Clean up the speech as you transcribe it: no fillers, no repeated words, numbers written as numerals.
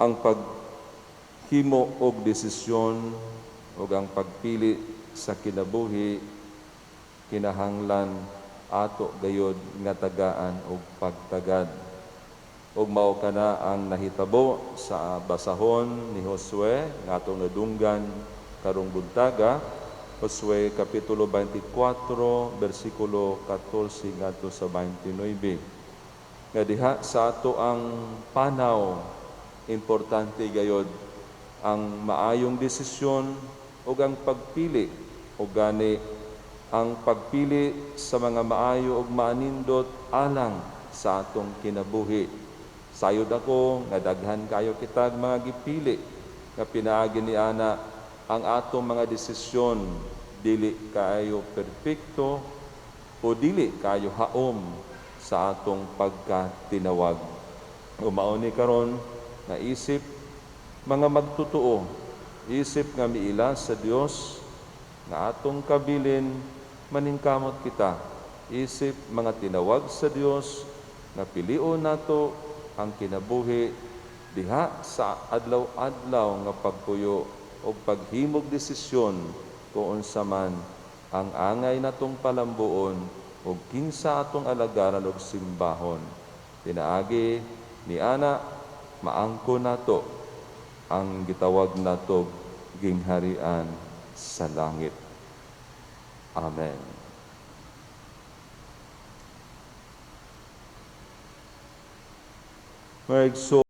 Ang paghimo og desisyon ug ang pagpili sa kinabuhi kinahanglan ato gayod nga tagaan og pagtagad. Ug mao kana ang nahitabo sa basahon ni Josue nga atong nadunggan karong buntaga, Josue kapitulo 24 bersikulo 14 ngadto sa 29. Nga diha sa ato ang panaw, importante gayod ang maayong desisyon ug ang pagpili, ug gani ang pagpili sa mga maayo ug maanindot alang sa atong kinabuhi. Sayod ako nga daghan kayo kitag mga gipili nga pinaagi ni ana ang atong mga desisyon dili kaayo perpekto o dili kaayo haom sa atong pagkatinawag. O mao ni karon nga isip mga magtotoo, isip nga miila sa Dios nga atong kabilin, maningkamot kita isip mga tinawag sa Dios nga pilion nato ang kinabuhi diha sa adlaw-adlaw nga pagpuyo o paghimog desisyon kung unsa man ang angay natong palambuon ug kinsa atong alagaran ug simbahon. Pinaagi ni ana, maangko nato ang gitawag nato gingharian sa langit. Amen. Mga igsoon,